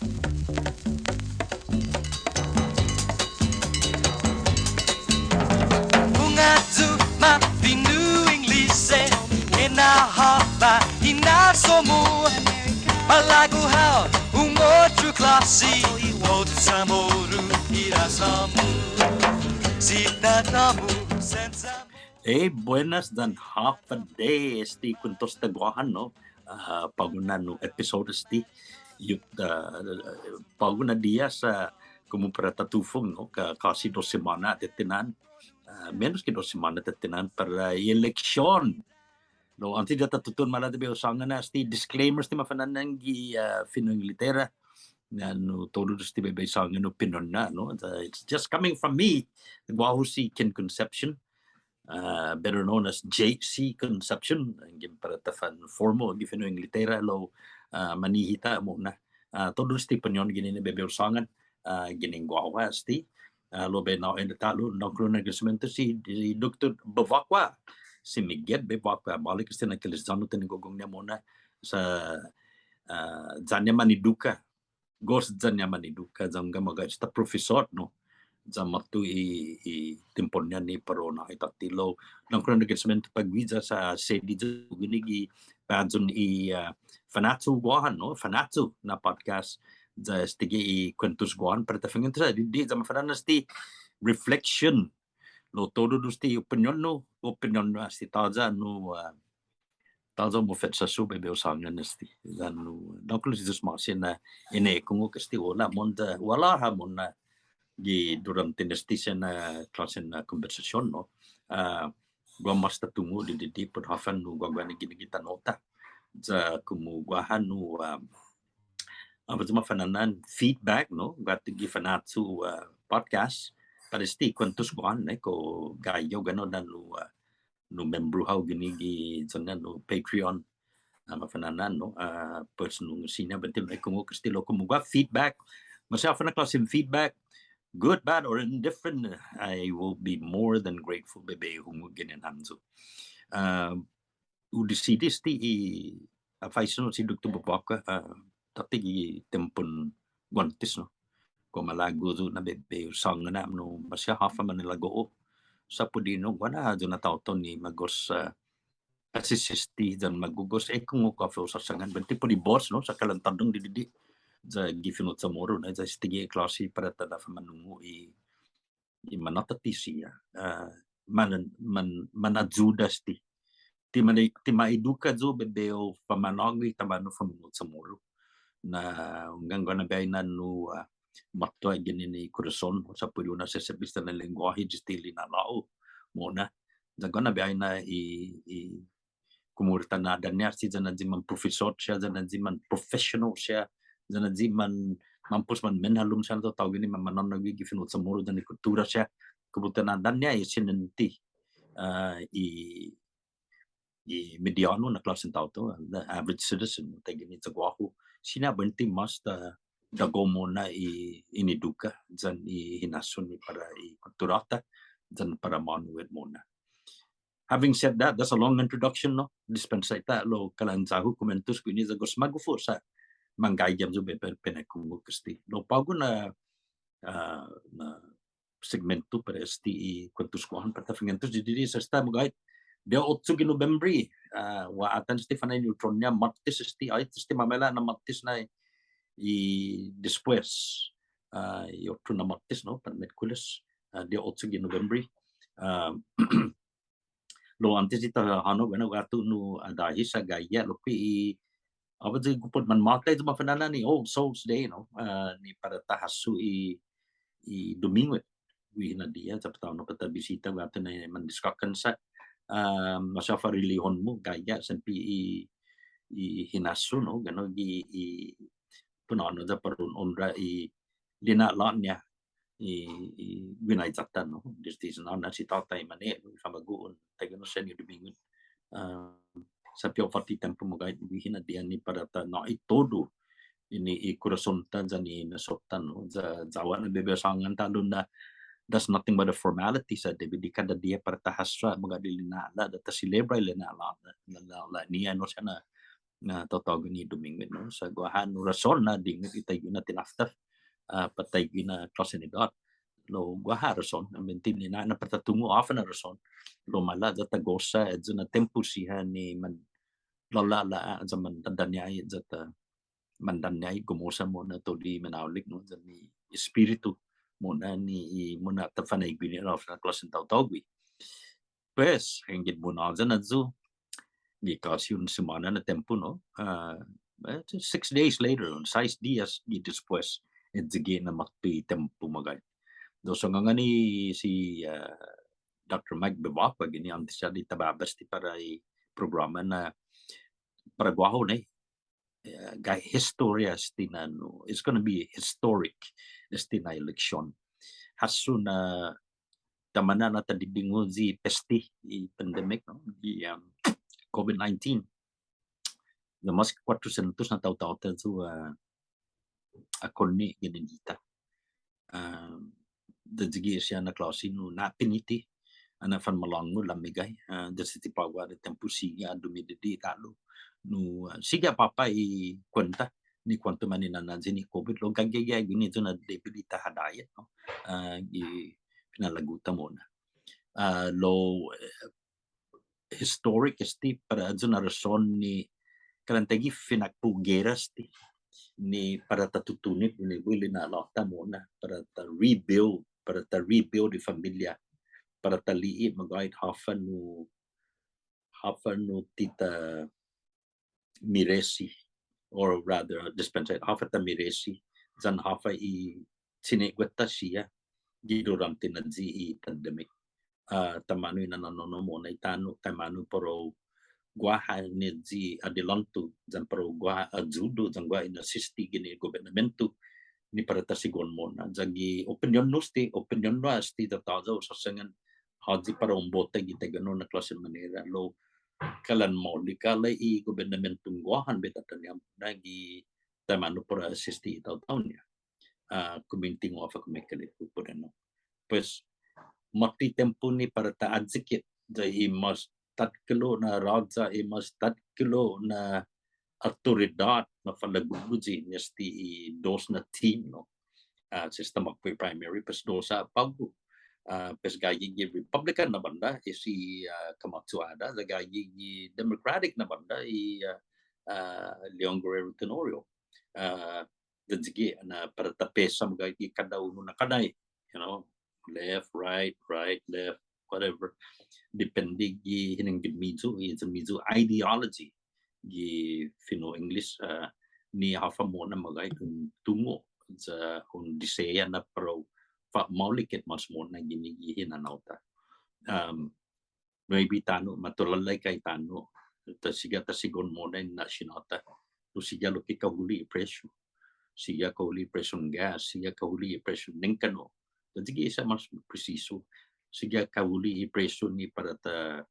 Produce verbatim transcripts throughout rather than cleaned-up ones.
Hu na'ån-hu ma fino' Inglise, enao håfa hinasso-mu. Malago' hao un otro klåsi, otro CHamoru hinasso-mu. Si tatå-mu sen CHamoru. Hey, buenas yan håfa adai, este kuentos ta Guåhan, no? Ah, på'go na nu episode este. Yu', ah, på'go na diha sa' komu para ta tufong, no? Ka-, kåsi dos simåna tetehnan. Ah, menos ki dos simåna tetehnan para eleksion. Lao, åntes di ta tutuhon malago' bai hu sångan este disclaimer este, mafa'na'an gi, ah, fino' Inglatera. Na nu todu este bai, bai sångan nu opinion-ña, no? The, it's just coming from me. Guåhu si Ken Concepcion. Ah, better known as J C Concepcion. Anggen para ta fanformal gi fino' Inglatera lao, ah, manhihita mo'na. Ah, todu este opinion guini ni bai, bai hu sångan. Ah, ginen guaha este. Ah, lao bai na'en ta'lo, dångkolo na agradesimiento si, si Doktot Bevacqua. Si Miguel Bevacqua, maolek este na kelesyon-ña, tiningo'-ña mo'na sa', ah, ya-ña maneduka. Gos ya-ña maneduka, ya hunggan, meggai esta profesot, no. Ya måtto i, i tiempo-ña ni para u nå'i tåtte lao. Dångkolo na agradesimiento pa' guiya sa' sedi ya guini gi på'go i, ah, Fanachu Guåhan, no? Fanachu na podcast. Ya estague' i Kuentos Guåhan para ta fanguentos, di, di, ya mafa'na'an este reflection. Lao todu este opinion-ña, opinion-ña este tåya' nu, ah, tåya' mufetsa yu' bai, bai hu sångan este. Yan nu, dångkolo si Yu'os ma'åse' na, eh, ekungok este, u hala' mo'na, u hala' ha' mo'na gi durante este siha na klåsen na konbetsasion, no? Ah, guaha mås ta tungo' di, di, di, put håfa nu guaguaha na guini gi tano'-ta. Ya komu guaha nu, ah, håfa yu' mafa'na'an feedback, no? Guatu gi Fanachu, ah, podcast. Para este Kuentos Guåhan, eh, kao guaiya hao gana' nu, ah, nu membro hao guini gi channel nu Patreon. Ah, mafa'na'an, no? Ah, pues nu siña buente nu ekungok este lao komu guaha feedback. Maseha håfa na klåsen feedback, good, bad, or indifferent, I will be more than grateful bai, bai hu hungok ginen hamyo. Ah, hu disidi este i, ah, faisen hao si Doktot Bevacqua, ah, tåtte gi tiempon guåntes, no. Kao malago' yu' na bai, bai hu sångan nu, maseha håfa manlåla'la'. Sa' put i, no, guaha na ayu na taotao ni ma gos, ah, asiste yan ma gos ekungok håfa hu såsangan. Buente put i bos, no, sa' kalan tåddong di, di, di. Ya gi fino' CHamoru, no, ya estague' i klåse para ta na'famanungo' i, i manåtati siha, ah, man, man, manayuda este. Ti ma, ti ma eduka yu' bai, bai hu famanå'gue taimanu fumino' CHamoru. Na hunggan guaha na biahi na nu, ah, måtto guini i korason, sa' put i hu na'sesetbe esta na lengguåhi, just i lina'la'-hu mo'na. Ya guaha na biahi na i, i komu ta na'dåña' siha, yan ayu i man profesot siha, yan ayu i man professional siha, yan ayu i man mampos manmenhalom siha na taotao guini, man, manmanå'gue gi fino' CHamoru yan i kuttura siha. Komu ta na'dåña' i siniente, ah, i, i mediano na klåsen taotao, the average citizen, taiguini ya guåhu. Siña buente mås ta dagao mo'na i ineduka, yan i hinasso ni para i kutturå-ta, yan para månu hit mo'na. Having said that, that's a long introduction, no? Dispensa hit lao kalan ya-hu kumuentos guini ya gos magof yu' sa' manggaige hamyo bai, bai, bai hu ekungok este. Lao på'go na, ah, na segmento para este i Kuentos Guåhan para ta fanguentos, di, di, di, sa' esta meggai diha otso gi Nobembre, ah, guaha atan este fanai neutron-ña Måttes este, ai, este mamaila' na Måttes na i despues, ah, i otro na Måttes, no, para Metkules, ah, diha otso gi Nobembre. Ah, lao åntes di ta hånao, bueno, guatu nu adahi sa' gaige lokkue' i, håfa yu' gupot manmåtai yu' mafa'na'an ni All Souls Day, no? Ah, ni para ta hasso i, i Dumingu. Guihi na diha, sa' put hånao para ta bisita, guatu na mandiskåkan sa'. Ah, maseha håfa relihon-mu, gaige siempre i, i hinasso, no? Gano' gi i, put hånao ya para un onra i lina'la'-ña i, i guinaiya-ta, no? Desde si nåna, si tåta, i mane', famagu'on, taiguini na sen i Dumingu. Ah, sa' pi'ot fåtto i tiempo meggai, guihi na diha ni para ta nå'i todu ini i korason-ta yan i hinasso-ta, no? Ya, ya guaha na bai, bai hu sångan ta'lo na, that's nothing but a formality sa' debi di kada diha para ta hasso meggai i lina'la', ya ta selebra i lina'la', la, la, la, ni ano siha na na taotao guini Dumingu, no? Sa' guaha nu rason na dingu i taiguini na tinaftaf, ah, pat taiguini na klåsen idåt. Lao guaha rason, na minti ni na, na para ta tungo' håfa na rason. Lao maila' ya ta gosa, ayu na tiempo siha ni man, lao la, la, ya mandanñai, ya ta mandanñai, gumusa mo'na todu i minaolek, no, yan i espiritu mo'na ni i muna'tafana i guini, håfa na klåsen taotao gui'. Pues, yanggen munhåyan ayu, gi kåsi un simåna na tiempo, no? Ah, eh, six days later, un sais dias gi despues, ayu gi na måtto i tiempo, magåhet. Lao sångan ni si, ah, Doktor Mike Bevacqua guini åntes ya di ta bababa este para i programa na para guåhu nai, eh, gai historia este na nu, it's gonna be historic este na eleksion. Hasso na taimanu na ta didingu i peste, i pandemic, no? I, um, COVID nineteen. Lao mås ki kuåtro sientos na taotao-ta ayu, ah, ha konne' ginen hita. Ah, ya ayu gi siha na klåsi nu na'piniti, ha na'fanmalångu lamigai, ah, desde ti på'go na tiempo sigi ha dumidide' ta'lo. Nu, ah, sigi ha påpa' i kuenta ni kuånto mañaina-ña i COVID, lao gaige, gaige, guini ayu na debi di ta ha diet, no? Ah, gi fina'lågu-ta mo'na. Ah, lao, eh, historic este para ayu na rason ni kalan taiguihi finakpo' gera este ni para ta tutuhon i, ni buli na låta mo'na, para ta rebuild, para ta rebuild i familia, para ta li'e' magåhet håfa nu, håfa nu ti ta meresi, or rather, dispensa, håfa ta meresi, yan håfa i sinegue-ta siha gi duranten ayu i pandemic. Ah, taimanu i nanå-nå'i mo'na i tano', taimanu para u guaha ni ayu i adelanto, yan para u guaha ayudu, yan guaha in asisti guini i gobetnamento, ni para ta sigi mo'na. Ya gi opinion-hu este, opinion-hu este, ya tåya' hu såsangan, håyi para un bota gi taiguenao na klåsen manera, lao kalan maolek ha' i gobetnamenton Guåhan bai ta taimanu gi taimanu para asisti i taotao-ña. Ah, kuminti' håfa kumekeilek-hu put ennao. Pues, måtto i tiempo ni para ta ayek hit, ya i mas takhilo' na raya, i mas takhilo' na autoridåt na fa'lågu guihi ni este i dos na team, no? Ah, si esta måkpo' i primary, pues dos ha' på'go. Ah, pues gaige gi Republican na bånda, i si, ah, Camacho Ada, ya gaige gi Democratic na bånda, i, ah, ah, Leon Guerrero Tenorio. Ah, ya ayu gi na para ta pesa magåhet gi kada unu na kanai, you know, left, right, right, left, whatever. Depende gi hinengge-miyu, i hinengge-miyu ideology, gi fino' English, ah, ni håfa mo'na magåhet un tungo', ya un diseña na para u fa'maolek hit mås mo'na guini gi hinanao-ta. Um, Maybe tano', matulålai ka i tano', ta sigi ha' ta sigi mo'na i national-ta. Lao sigi ha' lokkue' kahule' i presio. Sigi ha' kahule' i presion gas, sigi ha' kahule' i presion nengkanno'. Ayu gi siha mås presisu. Sigi ha' kahule' i presio ni para ta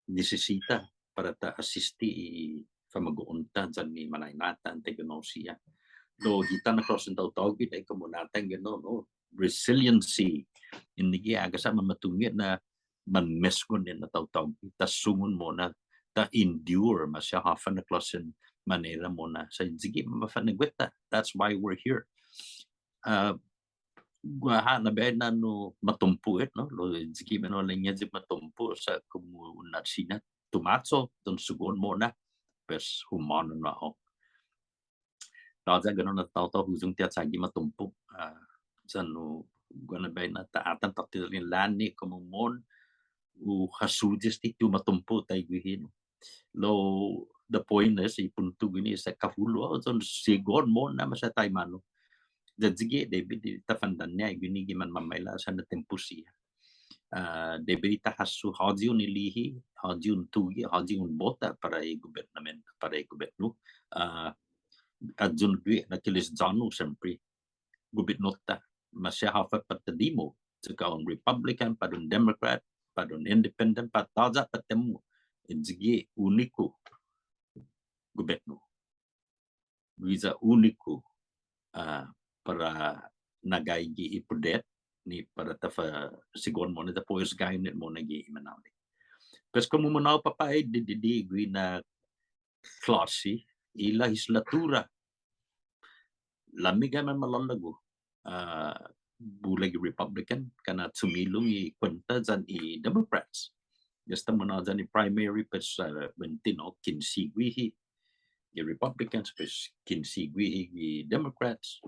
nisisita, para ta asisti i famagu'on-ta yan i mañaina-ta, taiguenao siha. Lao hita na klåsen taotao guini, komu na'atagui, no, no, resiliency. Ini gi hagas ha' mamatungo' na manmesngon na taotao, ta sungon mo'na, ta endure, maseha håfa na klåsen manera mo'na. Sa' ayu gi mamafa'nå'gue-ta. That's why we're here. Ah, guaha na biahi na nu matompo' hit, no? Lao ayu gi meno' laña' ayu matompo', sa' komu un na'siña tumacho, ya un sungon mo'na, pues, humånao na hao. Tåya' guenao na taotao huyong ti ha chagi matompo', ah, sa' nu, guaha na biahi na ta atan tåtte ri' låni komu mohon u ha suyesti ti u matompo' taiguihi, no. Lao, the point is, i punto guini sa' kahulo', sa' un sungon mo'na maseha taimanu. Ya ayu gi debi di ta fandanñai guini gi manmamaila' sa' na tiempo siha. Ah, debi di ta hasso håyi un li'e', håyi un tuge', håyi un bota para i gobetnamento, para i gobetnu. Ah, ayu un guihi na keleskånna siempre gobetnu-ta, maseha håfa pat ta dimo, ya kao un Republican, pat un Democrat, pat un Independent, pat tåya' pat taimanu, ayu gi uniku gobetnu. Guiya uniku, ah, para na'gaige i podet, ni para ta fa-, sungon mo'na, ta pues gaige mo'na gi i minaolek. Pues komu muna'hao påpa' i di, di, di, guihi na klåsi i lehislatura. Lamiga man malalagu, ah, bula gi Republican, kana' chumilong i kuenta yan i Democrats. Esta muna'yan i primary, pues, ah, buente, no, kinsi guihi gi Republicans, pues kinsi guihi gi Democrats.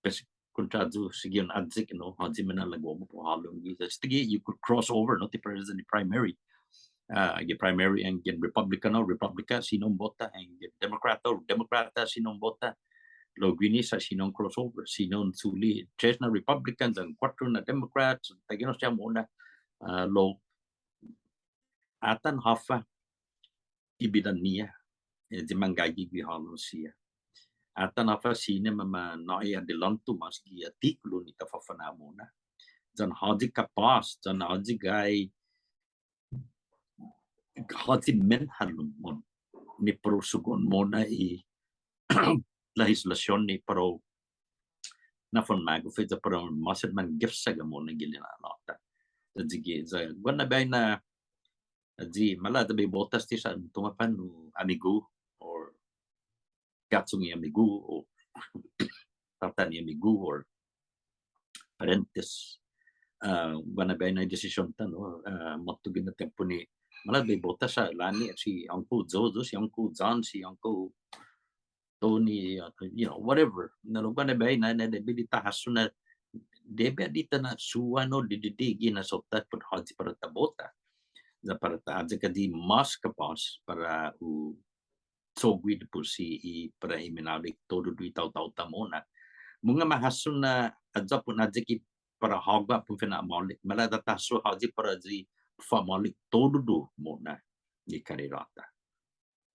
Pues kontra'yu, sigi un ayek, no, håyi minalago'-mu para u hålom guihi. Estague' you could cross over, no, ti para i primary. Ah, gi primary anggen Republican, no, Republican, siña un bota, anggen Democrat, no, Democrat, siña un bota. Lao guini sa' siña un crossover, siña un chule', tres na Republicans yan kuåttro na Democrats, taiguenao siha mo'na, ah, lao atan håfa i bidan-ñiha, eh, i manggaige gi hålom siha. Atan håfa siña ma, ma nå'i adelanto mås gi attikulu ni ta fafana' mo'na. Yan håyi kapås, yan håyi gai, håyi menhalom mo'na ni para u sugon mo'na i lehislasion ni para u na'funmagof ya para u mås manggefsaga mo'na gi lina'la'-ta. Ya ayugue', ya guaha na biahi na, ya maila' ta bai bota este sa' tungo' håfa, no, amigu, or ga'chong i amigu, or tatan i amigu, or parientes. Ah, guaha na biahi na desision-ta, no, ah, måtto guihi na tiempo ni, maila' bai bota sa' långe si Uncle Joe, Joe, si Uncle John, si Uncle Tony, uh, you know, whatever. Na lao guaha na biahi na, na debi di ta hasso na, debi di ta na'suha, no, di, di, di, gi na sotta put håyi para ta bota. Ya para ta ayek ayu mås kapås para u cho'gue dipotsi i para i minaolek todu i taotao-ta mo'na. Mungnga ma hasso na ayu put ayek i para hågu put fina'maolek. Maila' ta hasso håyi para ayu fa'maolek todu mo'na i karera-ta.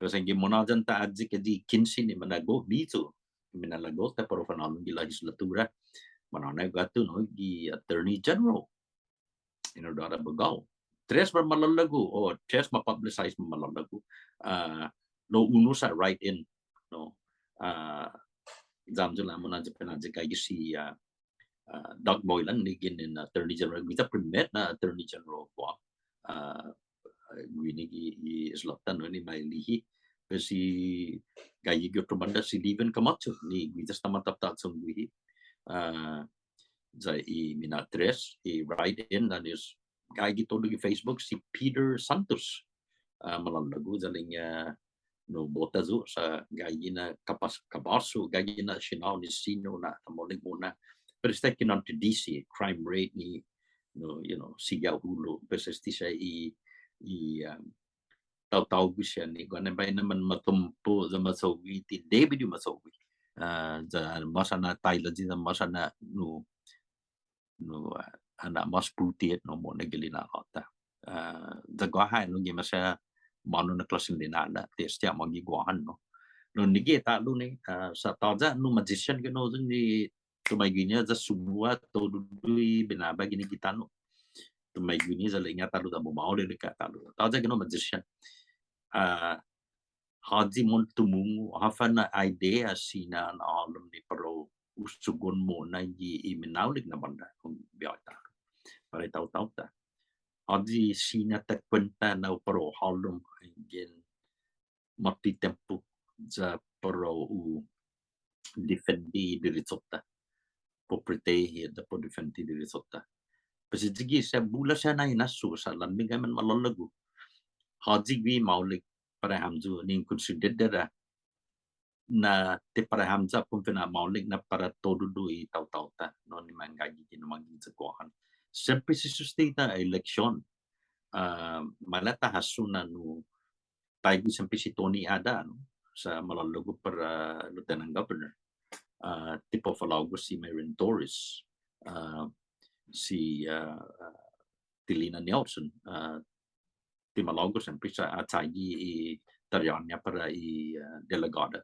Pues anggen munhåyan ta ayek ayu i kinse ni malago', bihu, minalago'-ta para u fanhålom gi lehislatura. Manhånao guatu, no, gi Attorney General. You know, dåda Bogao. Tres ma malalago', o tres ma publicize ma malalago'. Ah, lao unu sa' write-in, no. Ah, ya-mu lao munhåyan pinaayek gaige si, ah, ah, Doug Moylan, ni ginen, ah, Attorney General, guiya primet na Attorney General Guam. Ah, guini gi, gi isla-ta, no, ni ma li'e'. Pues i gaige gi otro bånda si Stephen Camacho, ni guiya esta ma tåta'chong guihi. Ah, ya i mina' tres, i write-in, yan i gaige todu gi Facebook, si Peter Santos. Ah, malalago' ya ilek-ña, no, bota yu' sa' gaige na kapas-, kabåsu, gaige na siña un siña un fa'maolek mo'na. Pero esta ki nan ti D C, crime rate ni, no, you know, sigi ha' hulo', pues este siha i, i, um, taotao guihi siha ni, guaha na biahi na manmatompo' ya ma cho'gue ti debi di ma cho'gue. Ah, ya mås ha na'tailayi, ya mås ha na', no, no, ah, ha na'mås put i, no, mo'na gi lina'la'-ta. Ah, ya guaha, no, gi maseha månu na klåsen lina'la', ti este ha' mågi Guåhan, no. No, ni gi ta'lo ni, ah, sa' tåya', no, magician guini, no, ni tumaiguini ya sumuha todu i binaba guini gi tano'. Tumaiguini ya ilek-ña ta'lo ya mamaolek ilek-ña ta'lo. Tåya' guini, no, magician. Ah, håyi mohon tumungo', håfa na idea siña na hålom ni para u sugon mo'na gi i minaolek na bånda, un biahi ta'lo. Para i taotao-ta. Håyi siña ta kuenta na para u hålom anggen måtto i tiempo ya para u difende i derecho-ta. Para u protehi ya para u difende i derecho-ta. Pues ayugue' sa' bula siha na hinasso sa' lamiga man malalago'. Håyi guihi maolek para hamyo ni konsidera na ti para hamyo put fina'maolek na para todu i taotao-ta, no, ni manggaige guini, manggaige Guåhan. Siempre si susesedi na eleksion, ah, maila' ta hasso na nu taigue siempre si Tony Ada, no, sa' malalago' para lieutenant governor. Ah, ti para u falågu si Myron Torres, ah, si, ah, Delina Nelson, ah, ti malago' siempre sa' ha' chagi i tariån-ña para i, ah, delegåda.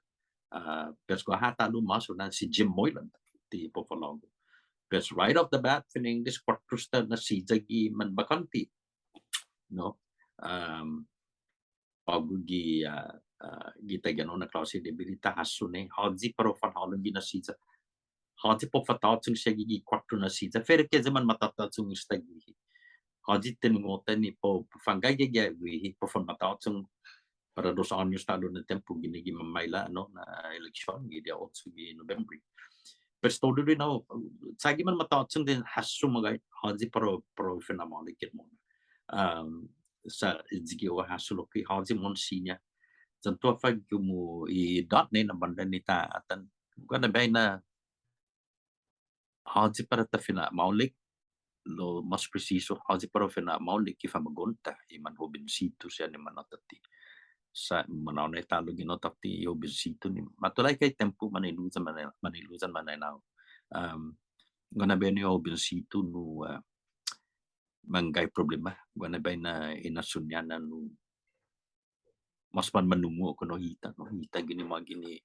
Ah, pues guaha ta'lo mås na si Jim Moylan ti para u falågu. Pues right off the bat, fine'nana kuåttro esta na silla gi manbakånte. No? Um, på'go gi, ah, ah, gi taiguenao na klåse debi di ta hasso ni, håyi para u fanhålom guini na silla. Håyi para u fatå'chong siha gi, gi kuåttro na silla. Fuera ki i manmatå'chong esta guihi. Håyi tingo'-ta ni para u fangaige guihi, para u fanmatå'chong, para dos åños ta'lo na tiempo guini gi mamaila', no, na eleksion gi dia otso gi Nobembre. Pues todu di, no, sa' gi manmåtto este, håyi magåhet, håyi para u, para u fina'maolek hit mo'na. Um, sa' sigi hu hasso lokkue' håyi mohon siña. Yan todu i komu i dåt ni na bånda ni ta atan. Guaha na biahi na håyi para ta fina'maolek, lao mas presisu, håyi para u fina'maolek gi famagu'on-ta, i manhobensitu siha ni manatåtte. Sa' manå'gue ta'lo gi manatåtte i hobensitu ni. Matulaika i tiempo mañe'lu-hu yan mañe', mañe'lu-hu yan mañaina-hu. Um, guaha na biahi ni hobensitu nu, uh, manggai problema. Guaha na biahi na i nasion-ña nu mas manmanungo' kao hita, no, hita guini, ma guini.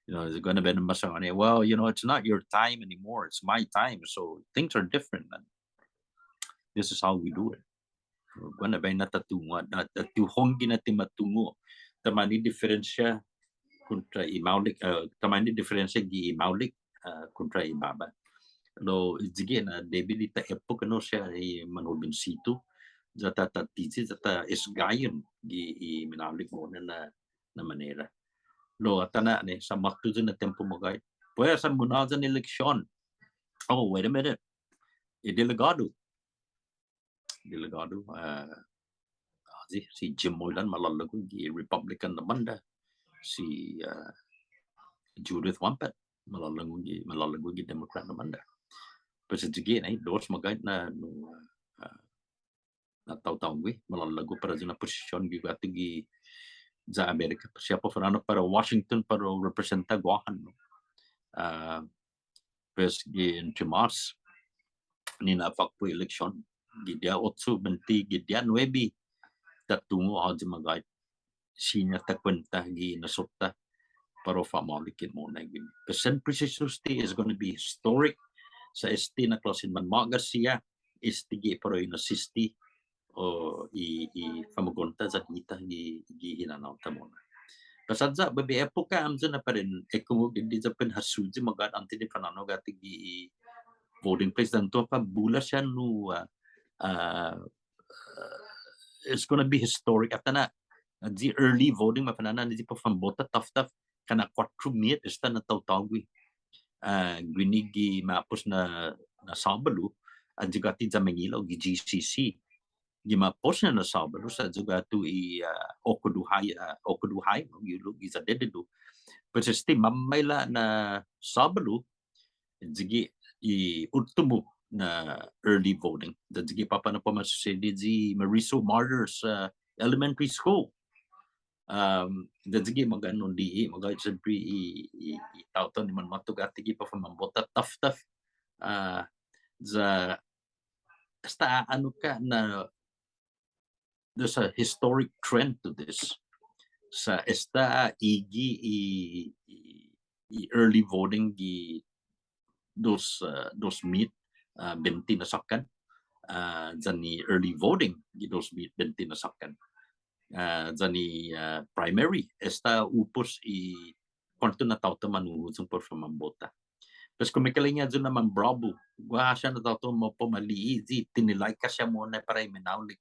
You know, guaha na biahi na mas siña, well, you know, it's not your time anymore, it's my time, so things are different, man. This is how we do it. Guaha na biahi na ta tungo', na, na ti hu hongge na ti ma tungo'. Taimanu i diferensia kontra i maolek, eh, taimanu i diferensia gi i maolek, eh, kontra i baba. Lao, sigi na debi di ta epoka nu siha i manhobensitu, ya ta, ta tåtte, ya ta esgañon gi i minaolek mo'na na, na manera. Lao, atan ha' ni, sa' måtto yu' na tiempo magåhet. Pues, sa' munhåyan eleksion. Oh, wait a minute. I delegådo. Delegådo, eh, ah, si, si Jim Moylan malalago' gi Republican na bånda. Si, eh, Judith Won-pet malalago' gi, malalago' gi Democrat na bånda. Pues sigi na, dos magåhet na, nu, eh, na taotao gui', malalago' para ayu na posision gi guatu gi ya Amerika. Pues siha para u fanå'gue para Washington para u representa Guåhan, no. Ah, pues gi entre mås ni na'fakpo' eleksion, gi dia otso, bente, gi dia nuebe, ta tungo' håyi magåhet siña ta kuenta gi hinasso-ta para u fa'maolek hit mo'na guini. Pues sen presisu este is gonna be historic. Sa' este na klåsen manma'gas siha, este gi para u inasisti, o i, i famagu'on-ta yan hita gi, gi hinanao-ta mo'na. Pues ayu, bai bai epoka hamyo na para en, eh, komu guini ya para en hasuyi magåhet åntes di fanå'gue guatu gi i voting place, yan todu para bula siha nu, ah, ah, it's gonna be historic. Atan ha', ah, i early voting, mafa'na'an na i para u fanbota taftaf, kana' kuåttro mit esta na taotao gui'. Ah, guini gi ma'pos na, na Såbalu, ayu guatu ya Manila gi G C C. Gi ma'pos na na Såbalu, sa' ayu guatu i, ah, Okkoodoo High, ah, Okkoodoo High, no, gi hulo' giya Dededo. Pues este mamaila' na Såbalu, sigi i uttimo na early voting. Ya sigi påpa' na para u masusedi i Mariso Martyrs, ah, Elementary School. Um, ya sigi magåhet nu di, magåhet siempre i, i, i taotao ni manmåtto guatu gi para u fanbota taftaf. Ah, ya esta ha' anu ka na, there's a historic trend to this. Sa' esta ha' igi i, i, i early voting gi dos, ah, dos mit, ah, bente na såkkan. Ah, yan i early voting gi dos mit bente na såkkan. Ah, yan i, ah, primary, esta upos i kuånto na taotao manuhuyong para u fanbota. Pues kumekeilek-ña ayu na manbravo. Guaha siha na taotao mapomali'e' i tinilaika siha mo'na para i minaolek.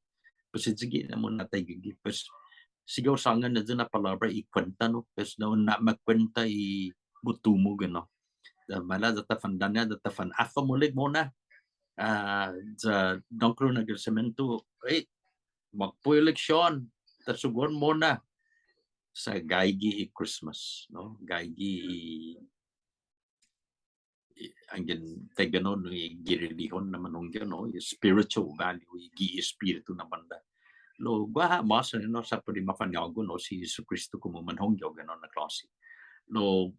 Pues sigi na mo'na taiguihi. Pues sigi hu sångan ayu na palåbra i kuenta, no. Pues na un na'makuenta i butu-mu, you know. Ya maila' ya ta fandaña', ya ta fanafa'maolek mo'na. Ah, ya dångkolo na agradesimiento, eh, makpo' eleksion, ta sugon mo'na. Sa' gaige i Christmas, no? Gaige i, i, anggen taiguenao, no, i gi relihiyon na manhongge, no, i spiritual value, i gi espiritu na bånda. Lao guaha mås, no, sa' put i mafañågu, no, si Jesukristo komu manhongge, no, na klåse. Lao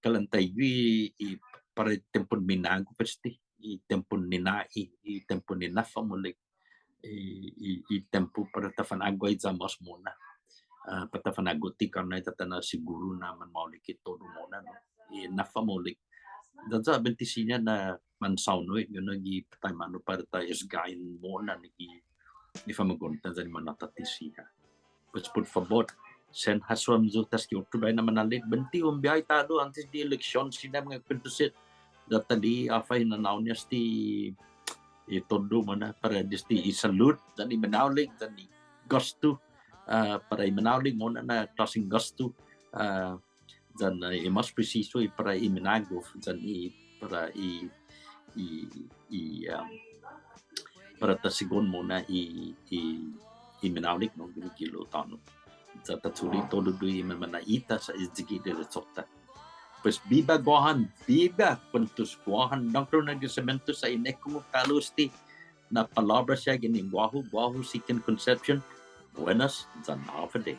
kalan taiguihi i para i tiempon minago' este, i tiempon nina'i, i tiempon ninafa'maolek, i, i, i tiempo para ta fanå'gue ya mås mo'na. Ah, para ta fanå'gue ti karna i tataña' siguru na manmaolek i todu mo'na, no. I nafa'maolek. Ya ya bente siña na mansaonao, you know, gi taimanu para ta esgañon mo'na ni gi, gi famagu'on-ta yan i manatåtte siha. Pues, put fabot, sen hasso hamyo taski otro biahi na manålek, bente un biahi ta'lo åntes di eleksion, siña mangakuentos hit, ya ta li'e' håfa hinanao-ña este i todu mo'na para desde i salud, yan i minaolek, yan i gåstu, ah, para i minaolek mo'na na klåsen gåstu, ah, yan, ah, i mås presisu i para i minagof, yan i para i, i, i, um, para ta sigi mo'na i, i, i minaolek, no, gi, gi hilo' tåno'. Ya ta chule' todu i manmana'ita sa' i sigi i rechotta. Pues biba Guåhan, biba kuentos Guåhan, dångkolo na agradesimiento sa' i inekungok ta'lo este na palåbra siha ginen guåhu, guåhu si Ken Concepcion. Buenas, yan håfa adai.